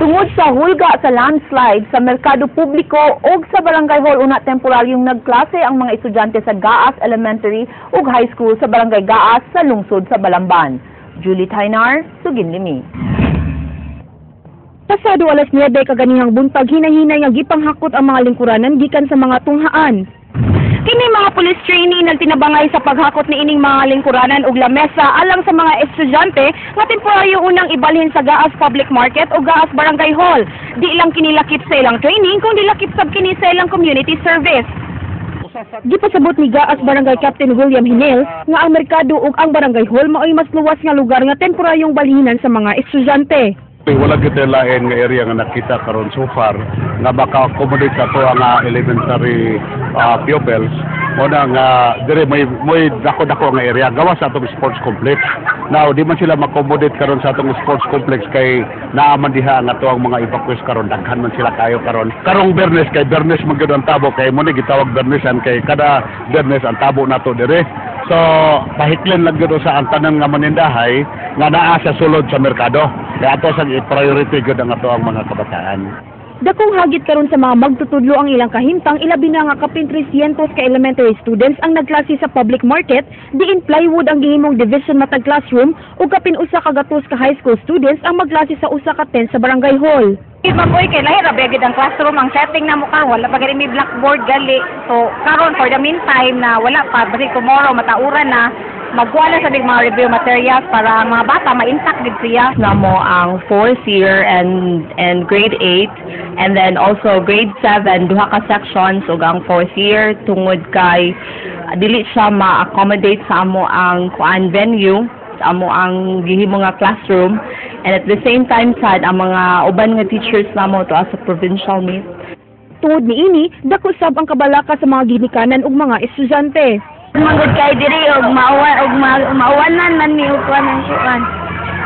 Tungod sa hulga sa landslide sa merkado publiko ug sa barangay hall, una temporaryong nagklase ang mga estudyante sa Gaas Elementary ug High School sa Barangay Gaas sa lungsod sa Balamban. Julie Taynar, Suginlimi. Pasado alas 9 kaganihang buntag, hinahinay nga gipanghakot ang mga lingkuranan gikan sa mga tunghaan. Kini mga police trainee nagtinabangay sa paghakot ni ining mga lingkuranan ug lamesa alang sa mga estudyante nga temporaryo unang ibalhin sa Gaas Public Market o Gaas Barangay Hall. Di lang kini lakip sa ilang training kung di lakip sab kini sa ilang community service. Gipasabot ni Gaas Barangay Captain William Hinel nga ang merkado ug ang barangay hall maoy mas luwas nga lugar nga temporaryong balhinan sa mga estudyante. Wala kita lain nga area nga nakita karon so far nga baka accommodate sa ato ang elementary pupils mo na nga dire may dako-dako nga area gawas sa atong sports complex. Now di man sila ma-accommodate karon sa atong sports complex kay naa man diha ang ato ang mga evacuees karon, daghan man sila kayo karon. Karong Bernes, kay Bernes man gyud ang tabo, kay mo ni gitawag Bernesan kay kada Bernes ang tabo nato dire. So pahiklin lang gyud sa ang tanan nga manindahay nga naa sa sulod sa merkado. Kaya ato sa priority gyud ang ato ang mga kabataan. Dakong hagit karon sa mga magtutudlo ang ilang kahimtang, ilabi na nga kapin 300 ka elementary students ang nagklase sa public market, diin plywood ang gihimong division matag classroom, ug kapin 100 ka high school students ang magklase sa 1 ka tent sa barangay hall. Magoy kay lahi ra gyud ang classroom, ang setting na mo karon wala pa gani may blackboard gali. So karon, for the meantime na wala pa, basi tomorrow matauran na, magkuha na sa big mga review materials para ang mga bata ma-intact gid siya. Namo ang fourth year and grade 8 and then also grade 7, duha ka sections ug ang fourth year, tungod kay dili siya ma-accommodate sa amo ang kuan venue, sa amo ang gihimo nga classroom, and at the same time sad ang mga uban nga teachers namo to sa provincial meet. Tungod niini, dako sab ang kabalaka sa mga ginikanan ug mga estudyante. Magod kay diri og mauwan og mauwanan man mi og kuan ang kuan.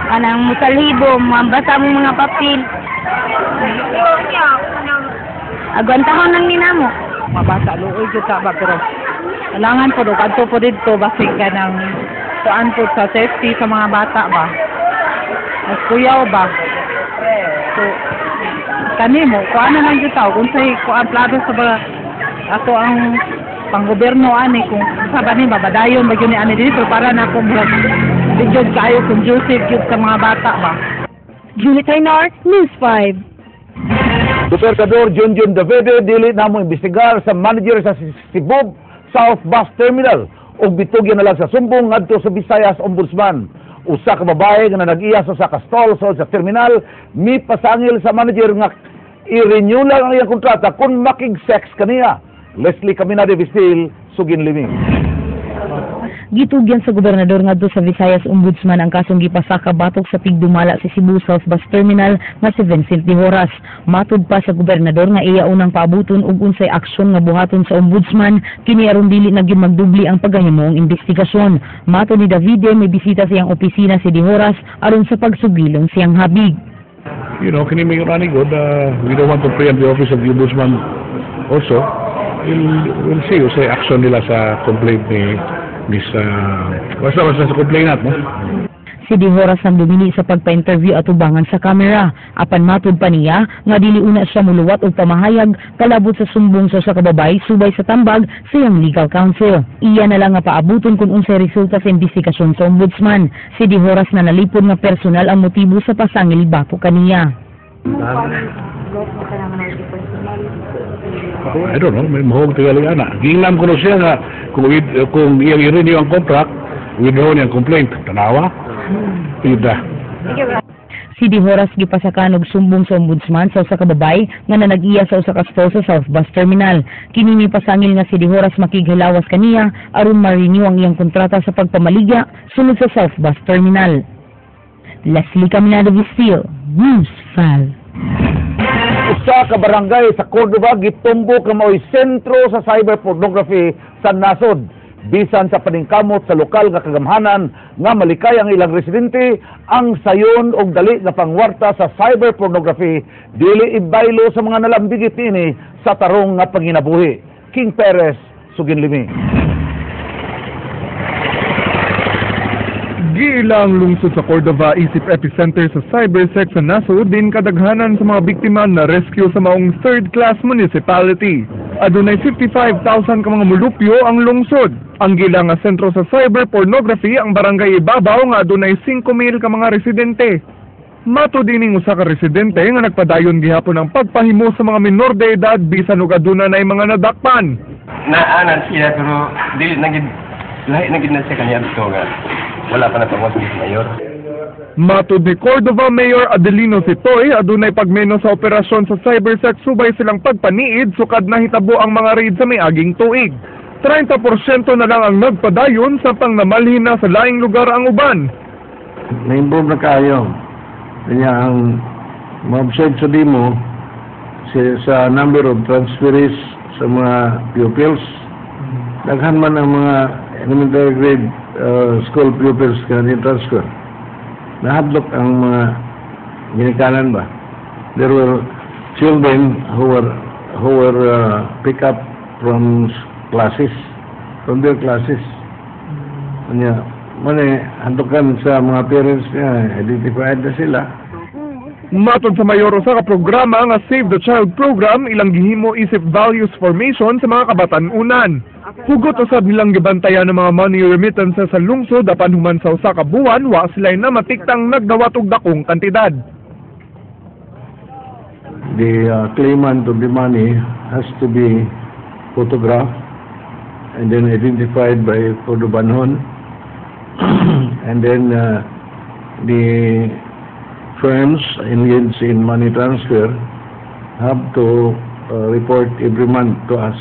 Kanang musalhibo, mabasa mo mga papel. Agwantahon lang ni namo. Mabasa luoy jud ta ba, pero kailangan po og adto po didto basig kanang kuan po sa safety sa mga bata ba. Mas kuyaw ba. So kani mo kuan na lang jud ta kung say kuan plano sa ba ato ang panggobyerno ani, kung sa ba ni babadayon ba gyud ni ani dito, para na akong murag di jud kaayo conducive jud sa mga bata ba. Julie Taynar, News 5. Superkador Junjun Davide dili na mo imbestigar sa manager sa Cebu South Bus Terminal ug bitugyan na lang sa sumbong ngadto sa Visayas Ombudsman. Usa ka babae nga nag-iya sa usa ka stall sa terminal mipasangil sa manager nga i-renew lang ang iyang kontrata kung makig-sex kaniya. Leslie Caminade Vistil, Suginlimi. Gitugyan sa gobernador ngadto sa Visayas Ombudsman ang kasong gipasaka batok sa tigdumala sa Cebu South Bus Terminal nga si Vincent de Horas. Matud pa sa gobernador nga iya unang paabuton og unsay aksyon nga buhaton sa ombudsman kini aron dili na gyud magdubli ang pagahimong investigasyon. Matod ni Davide, may bisita sa iyang opisina si de Horas aron sa pagsugilon siyang habig. Kini may running good, we don't want to preempt the office of the ombudsman also. We'll see unsay action nila sa complaint ni Miss, basta sa complainant, no? Si De Horas ang dumini sa pagpa-interview at ubangan sa kamera. Apan matud pa niya nga dili una siya muluwat og pamahayag kalabot sa sumbong sa usa ka babae subay sa tambag sa iyang legal counsel. Iya na lang nga paabuton kung unsay resulta sa investigasyon sa ombudsman. Si De Horas na nalipod nga personal ang motibo sa pasangil batok kaniya. I don't know, may mahog tingali ana. Giingnan ko no siya nga kung iyang i-renew ang contract, withdraw niya ang complaint. Tanawa? Pida. Si De Horas gipasakan og sumbong sa ombudsman sa usa ka babae nga nanag-iya sa usa ka stall sa South Bus Terminal. Kini mipasangil nga si De Horas makighilawas kaniya aron ma-renew ang iyang kontrata sa pagpamaligya sulod sa South Bus Terminal. Leslie Caminado Vistil, News 5. Usa ka barangay sa Cordova gitumbok nga mao'y sentro sa cyber pornography sa nasod. Bisan sa paningkamot sa lokal nga kagamhanan nga malikay ang ilang residente, ang sayon og dali nga pangwarta sa cyber pornography dili ibaylo sa mga nalambigit niini sa tarong nga panginabuhi. King Perez, Suginlimi. Giila ang lungsod sa Cordova isip epicenter sa cybersex sa nasod din kadaghanan sa mga biktima na rescue sa maong third class municipality. Adunay 55,000 ka mga mulupyo ang lungsod. Ang gila nga sentro sa cyber pornography ang Barangay Ibabaw nga adunay 5,000 ka mga residente. Matud ining usa ka residente nga nagpadayon gihapon ang pagpahimo sa mga minor de edad bisan og aduna nay mga nadakpan. Naanan siya pero dili na gid, lahi na gid na siya kanya dito nga wala pa na sa mayor. Matud ni Cordova Mayor Adelino Sitoy, adunay pagmeno sa operasyon sa cybersex subay silang pagpaniid sukad nahitabo ang mga raid sa miaging tuig. 30% na lang ang nagpadayon samtang namalhin na sa laing lugar ang uban. Na-improve na kayo. Kanya ang ma-observe sa demo sa number of transferees sa mga pupils. Daghan man ang mga elementary grade school pupils nga ni-transfer. Nahadlok ang mga ginikanan ba? There were children who were picked up from classes, from their classes. Kanya, mane, hadlokan sa mga parents niya, identified na sila. Matod sa mayor, usa ka programa nga Save the Child Program ilang gihimo isip values formation sa mga kabatan-unan. Hugot usab nilang gibantayan ang mga money remittances sa lungsod apan human sa usa ka buwan wa sila namatiktang nagdawat og dakong kantidad. The claimant of the money has to be photographed and then identified by Cordobanhon, and then the firms engaged in money transfer have to report every month to us.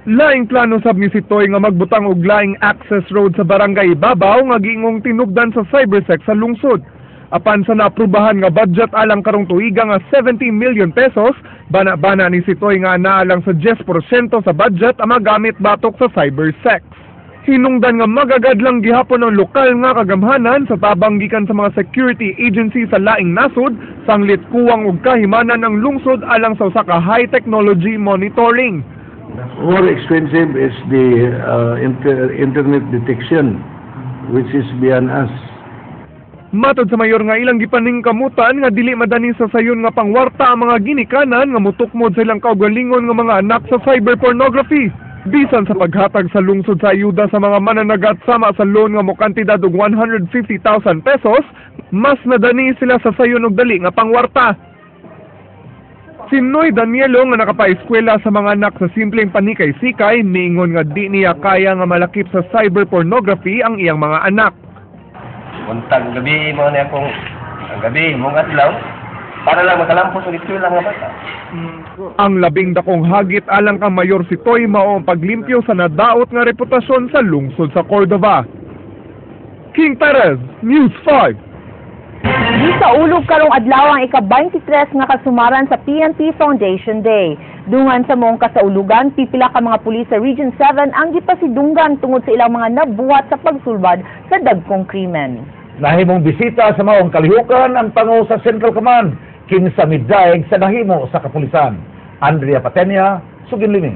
Laing plano sab ni Sitoy nga magbutang og laing access road sa Barangay Ibabaw nga giingong tinubdan sa cybersex sa lungsod. Apan sa naaprubahan nga budget alang karong tuiga nga 70 million pesos, bana-bana ni Sitoy nga naa lang sa 10% sa budget ang magamit batok sa cybersex. Hinungdan nga magagad lang gihapon ang lokal nga kagamhanan sa tabang gikan sa mga security agency sa laing nasod sanglit kuwang og kahimanan ang lungsod alang sa usa ka high technology monitoring. More expensive is the internet detection, which is beyond us. Matod sa mayor nga ilang gipaningkamutan nga dili madani sa sayon nga pangwarta ang mga ginikanan nga mutukmod sa ilang kaugalingon nga mga anak sa cyber pornography. Bisan sa paghatag sa lungsod sa ayuda sa mga mananagat sama sa loan nga mokantidad og 150,000 pesos, mas nadani sila sa sayon og dali nga pangwarta. Si Noy Danielo nga nakapaeskwela sa mga anak sa simpleng panikay-sikay, niingon nga di niya kaya nga malakip sa cyber pornography ang iyang mga anak. Buntag gabi mo ni akong ang gabi mong adlaw para lang makalampos og eskwela mga bata. Ang labing dakong hagit alang kang Mayor Sitoy mao ang paglimpyo sa nadaot nga reputasyon sa lungsod sa Cordova. King Perez, News 5. Gisaulog karong adlaw ang ika-23 nga kasumaran sa PNP Foundation Day. Dungan sa maong kasaulugan, pipila ka mga pulis sa Region 7 ang gipasidunggan tungod sa ilang mga nabuhat sa pagsulbad sa dagkong krimen. Nahimong bisita sa maong kalihukan ang pango sa Central Command, kinsa midaig sa nahimo sa kapulisan. Andrea Patenia, Suginlimi.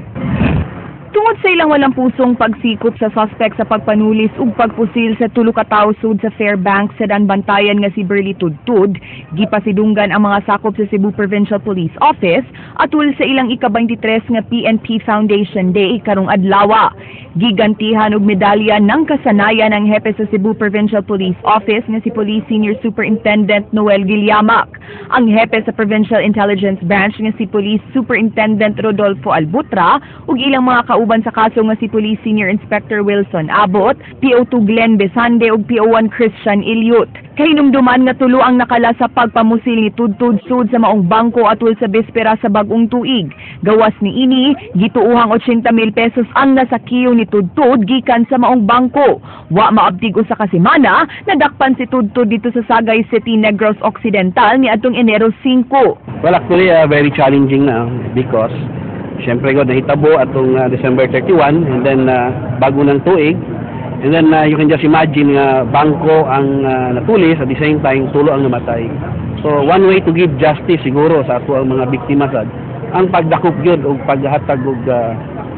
Tungod sa ilang walang pusong pagsikop sa suspect sa pagpanulis ug pagpusil sa tulo ka tawo sud sa Fairbanks Sedan Bantayan nga si Berly Tudtud, gipasidunggan ang mga sakop sa Cebu Provincial Police Office atul sa ilang ika-23 nga PNP Foundation Day karong adlawa. Gigantihan og medalya ng kasanayan ang hepe sa Cebu Provincial Police Office nga si Police Senior Superintendent Noel Giliamac, ang hepe sa Provincial Intelligence Branch nga si Police Superintendent Rodolfo Albutra ug ilang mga kauban sa kaso nga si Police Senior Inspector Wilson Abot, PO2 Glenn Besande ug PO1 Christian Iliut. Kahinumduman nga tulo ang nakala sa pagpamusil ni Tudtud sud sa maong bangko atul sa bispera sa bagong tuig. Gawas ni ini, gituuhang 80 mil pesos ang nasakiyo ni Tudtud gikan sa maong bangko. Wa maabtig usa ka semana, nadakpan si Tudtud dito sa Sagay City, Negros Occidental niadtong Enero 5. Well, actually, very challenging na because syempre god nahitabo atong December 31 and then bago ng tuig and then you can just imagine nga bangko ang natulis, at the same time tulo ang namatay. So one way to give justice siguro sa ato ang mga biktima sad ang pagdakop gyud og paghatag og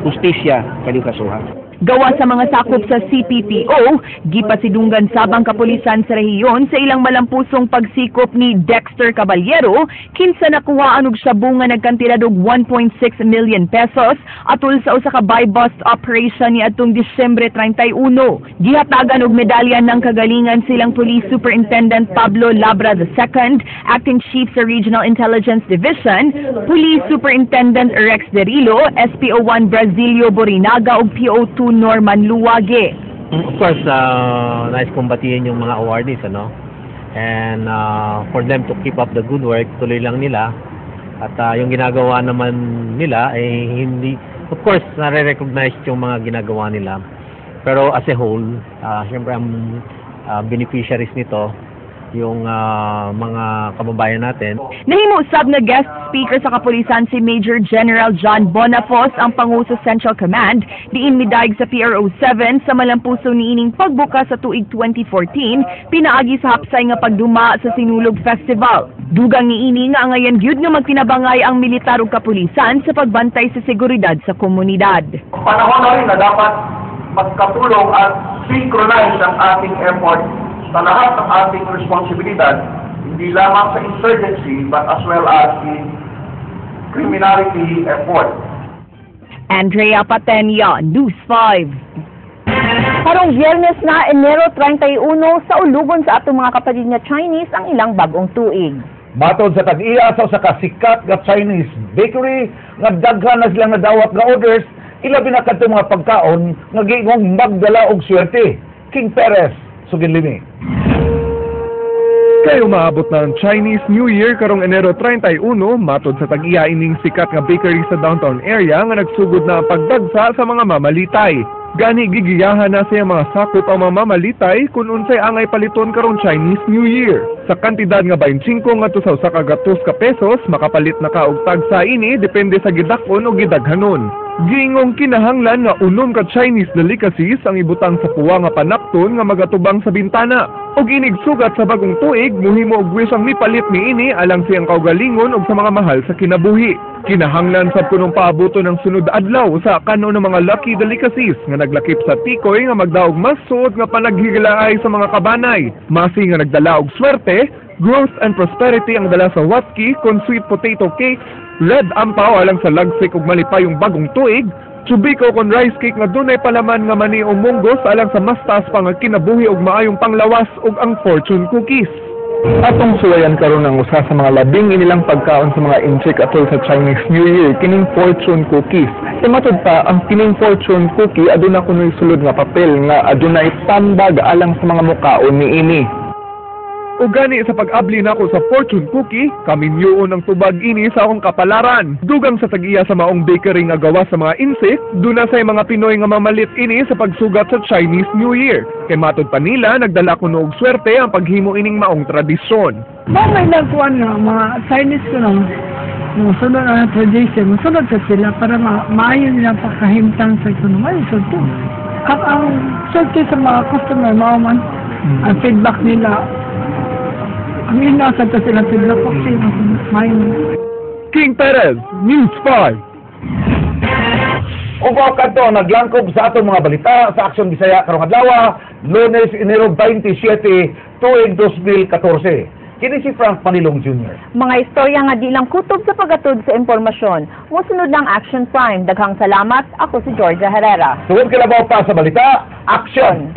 hustisya kaning kasuhan. Gawa sa mga sakop sa CPPO, gipasidunggan sabang kapulisan sa rehiyon sa ilang malampusong pagsikop ni Dexter Caballero, kinsa nakuhaan og shabu nga nagkantidad og 1.6 million pesos atul sa usa ka buy-bust operation niadtong Disyembre 31. Gihatagan og medalya ng kagalingan silang Police Superintendent Pablo Labra II, Acting Chief sa Regional Intelligence Division, Police Superintendent Rex Derilo, SPO1 Brasilio Borinaga ug PO2 Norman Luwage. Of course, nice kong batiin yung mga awardees, ano? And for them to keep up the good work, tuloy lang nila. At yung ginagawa naman nila ay hindi, of course, nare-recognize yung mga ginagawa nila. Pero as a whole, syempre ang beneficiaries nito, yung mga kababayan natin. Nahimo usab nga guest speaker sa kapulisan si Major General John Bonafos, ang pangu sa Central Command, diin midayeg sa PRO 7 sa malampuso niining pagbukas sa tuig 2014 pinaagi sa hapsay nga pagduma sa Sinulog Festival. Dugang niini nga angayan gyud nga magtinabangay ang militar ug kapulisan sa pagbantay sa seguridad sa komunidad. Panahon na rin na dapat magkatulong at synchronize ang ating effort sa lahat ng ating responsibilidad, hindi lamang sa insurgency but as well as in criminality effort. Andrea Patenia, News 5. Karong Biyernes na, Enero 31, saulugon sa atong mga kapatid nga Chinese ang ilang bagong tuig. Matod sa tag-iya sa usa ka sikat nga Chinese bakery nga daghan na silang nadawat nga orders, ilabi na kadtong mga pagkaon nga giingong magdala og swerte. King Perez, sugin limi. Kay umaabot na ang Chinese New Year karong Enero 31, matod sa tag-iya ining sikat nga bakery sa downtown area nga nagsugod na ang pagdagsa sa mga mamalitay. Gani gigiyahan na sa mga sakop ang mga mamalitay kung unsay angay paliton karong Chinese New Year. Sa kantidad nga 25 ngadto sa 100 ka pesos, makapalit na ka og tagsa ini depende sa gidak-on o gidaghanon. Giingong kinahanglan nga 6 ka Chinese delicacies ang ibutang sa puwa nga panapton nga magatubang sa bintana. Og inig sugat sa bagong tuig, muhimo og wish ang mipalit niini alang siyang kaugalingon og sa mga mahal sa kinabuhi. Kinahanglan sab kunong paabuto ng sunod adlaw sa kano ng mga lucky delicacies nga naglakip sa tikoy nga magdaog mas suot nga panaghigilaay sa mga kabanay. Masi nga nagdala og swerte, growth and prosperity ang dala sa watki kon sweet potato cakes, red ampaw alang sa lagsik ug malipayong bagong tuig, chubiko kon rice cake nga dunay palaman nga mani o munggos alang sa mas taas pa nga kinabuhi ug maayong panglawas ug ang fortune cookies. Atong suwayan karon ang usa sa mga labing inilang pagkaon sa mga Intsik atol sa Chinese New Year, kining fortune cookies. Sa matud pa, ang kining fortune cookie aduna kunoy sulod nga papel nga adunay tambag alang sa mga mukaon niini. O gani sa pag-abli nako sa fortune cookie, kaminyuon ang tubag ini sa akong kapalaran. Dugang sa tag-iya sa maong bakery nga gawa sa mga insect, duna say mga Pinoy nga mamalit ini sa pagsugat sa Chinese New Year. Kay matod pa nila, nagdala kuno og swerte ang paghimo ining maong tradisyon. Mao may nagkuan nga mga Chinese ko nang musunod ang tradition, musunod sa sila para maayo nilang pagkahimtang sa ekonomiya. Sulti. Ang sulti sa mga customer, mao man, ang feedback nila, ang ina sa sila feedback, okay, maayo. King Perez, News 5. Ug kadto naglangkob sa atong mga balita sa Aksyon Bisaya karong adlaw, Lunes, Enero 27, tuig 2014. Kini si Frank Manilong Jr. Mga istorya nga di lang kutob sa pagatod sa impormasyon. Mosunod lang Action Prime. Daghang salamat. Ako si Georgia Herrera. Tungod kalabaw pa sa balita, action!